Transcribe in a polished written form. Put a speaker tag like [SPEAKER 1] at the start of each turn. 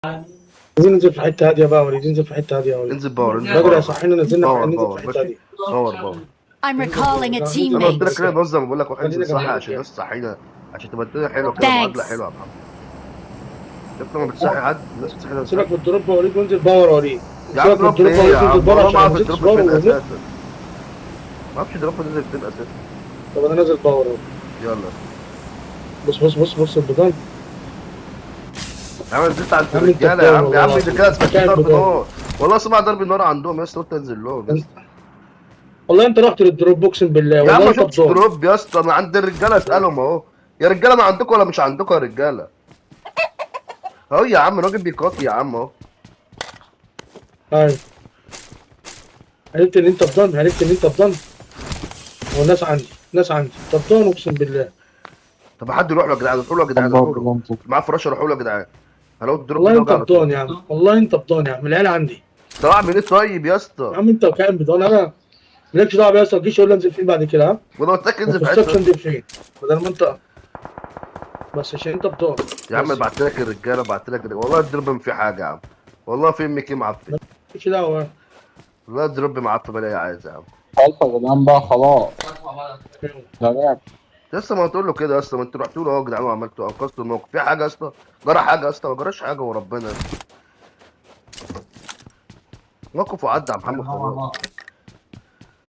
[SPEAKER 1] عايزين ننزل في حتة هادية بقى يا وليد، ننزل في حتة هادية يا وليد.
[SPEAKER 2] انزل power، انزل
[SPEAKER 1] الراجل
[SPEAKER 2] power.
[SPEAKER 1] هيصحينا، نزلنا
[SPEAKER 2] power،
[SPEAKER 1] ننزل
[SPEAKER 2] power،
[SPEAKER 1] في حتة
[SPEAKER 2] ماشي.
[SPEAKER 1] هادية.
[SPEAKER 2] power power.
[SPEAKER 3] I'm recalling a
[SPEAKER 2] انا قلت لك
[SPEAKER 3] teammate.
[SPEAKER 2] كده بنظم، بقول لك روح انزل
[SPEAKER 1] خلينا
[SPEAKER 2] صح
[SPEAKER 1] جنبك
[SPEAKER 2] عشان
[SPEAKER 1] يعني.
[SPEAKER 2] الناس تصحينا، عشان تبقى الدنيا حلوة كده، معادلة
[SPEAKER 3] Thanks.
[SPEAKER 2] حلوة يا محمد. شفت لما بتصحي حد الناس بتصحي نفسها.
[SPEAKER 1] سيبك من ال drop يا وليد وانزل power يا وليد.
[SPEAKER 2] يا عم
[SPEAKER 1] سيبك من
[SPEAKER 2] drop
[SPEAKER 1] ال drop
[SPEAKER 2] ايه
[SPEAKER 1] يا
[SPEAKER 2] يا
[SPEAKER 1] وليد
[SPEAKER 2] عم؟
[SPEAKER 1] وانزل power،
[SPEAKER 2] والله ما
[SPEAKER 1] عشان لو
[SPEAKER 2] اعرف
[SPEAKER 1] نزلت
[SPEAKER 2] ال drop
[SPEAKER 1] power
[SPEAKER 2] فين
[SPEAKER 1] ومت.
[SPEAKER 2] اساسا، ما اعرفش drop نزل فين اساسا.
[SPEAKER 1] طب انا نازل power اهو.
[SPEAKER 2] يلا.
[SPEAKER 1] بص بص بص بص البيضان.
[SPEAKER 2] يا عم نزلت عند
[SPEAKER 1] يا عم انت
[SPEAKER 2] الرجالة يا
[SPEAKER 1] بتدور
[SPEAKER 2] عم، يا
[SPEAKER 1] والله
[SPEAKER 2] عم ده
[SPEAKER 1] العظيم.
[SPEAKER 2] كده سمعت
[SPEAKER 1] كان
[SPEAKER 2] ضرب
[SPEAKER 1] بدور.
[SPEAKER 2] نار، والله سمع ضرب النار عندهم يا اسطى، قلت انزل لهم يا اسطى.
[SPEAKER 1] والله انت رحت لل drop اقسم بالله.
[SPEAKER 2] يا عم
[SPEAKER 1] والله
[SPEAKER 2] ما
[SPEAKER 1] انت
[SPEAKER 2] شفتش
[SPEAKER 1] بتدور.
[SPEAKER 2] drop يا اسطى، انا عند الرجالة اسالهم اهو. يا رجاله انا عندكم ولا مش عندكم يا رجاله؟ اهو يا عم الراجل بيقاطي يا عم اهو.
[SPEAKER 1] ايوه عرفت ان انت بضن، عرفت ان انت بضن. هو الناس عندي، الناس عندي طب ضن اقسم بالله.
[SPEAKER 2] طب حد يروح له يا جدعان، روحوا له يا جدعان، روحوا له، معاه فراشه، روحوا له يا جدعان. هلاقوا ال drop
[SPEAKER 1] والله
[SPEAKER 2] ده
[SPEAKER 1] انت
[SPEAKER 2] وجع على طول.
[SPEAKER 1] بضان يا عم، والله انت بضان يا عم، العيال عندي.
[SPEAKER 2] طب اعمل ايه طيب يا
[SPEAKER 1] يا
[SPEAKER 2] اسطى؟
[SPEAKER 1] عم انت كائن بضان، انا مالكش دعوه بيا يا اسطى، ما تجيش تقول لي انزل فين بعد كده. ها
[SPEAKER 2] وانا قلت لك
[SPEAKER 1] ما
[SPEAKER 2] انزل في
[SPEAKER 1] تخصكش
[SPEAKER 2] حتة.
[SPEAKER 1] انزل فين بدل ما انت بس عشان انت بضان.
[SPEAKER 2] يا عم
[SPEAKER 1] بس.
[SPEAKER 2] بعت لك الرجالة، بعت لك الرجالة. والله ال drop ما في حاجة يا عم، والله في MK معفن.
[SPEAKER 1] مالكش دعوه.
[SPEAKER 2] والله ال drop معفن بلاقي عايز يا عم.
[SPEAKER 4] خلاص يا جدعان بقى، خلاص ده لعب.
[SPEAKER 2] يا اسطى ما تقول له كده يا اسطى، ما انتوا رحتوا له اهو يا جدعان وعملتوا انقذتوا الموقف. في حاجة يا اسطى؟ جرى حاجة يا اسطى؟ ما جراش حاجة وربنا. موقف وعدى يا محمد خلاص.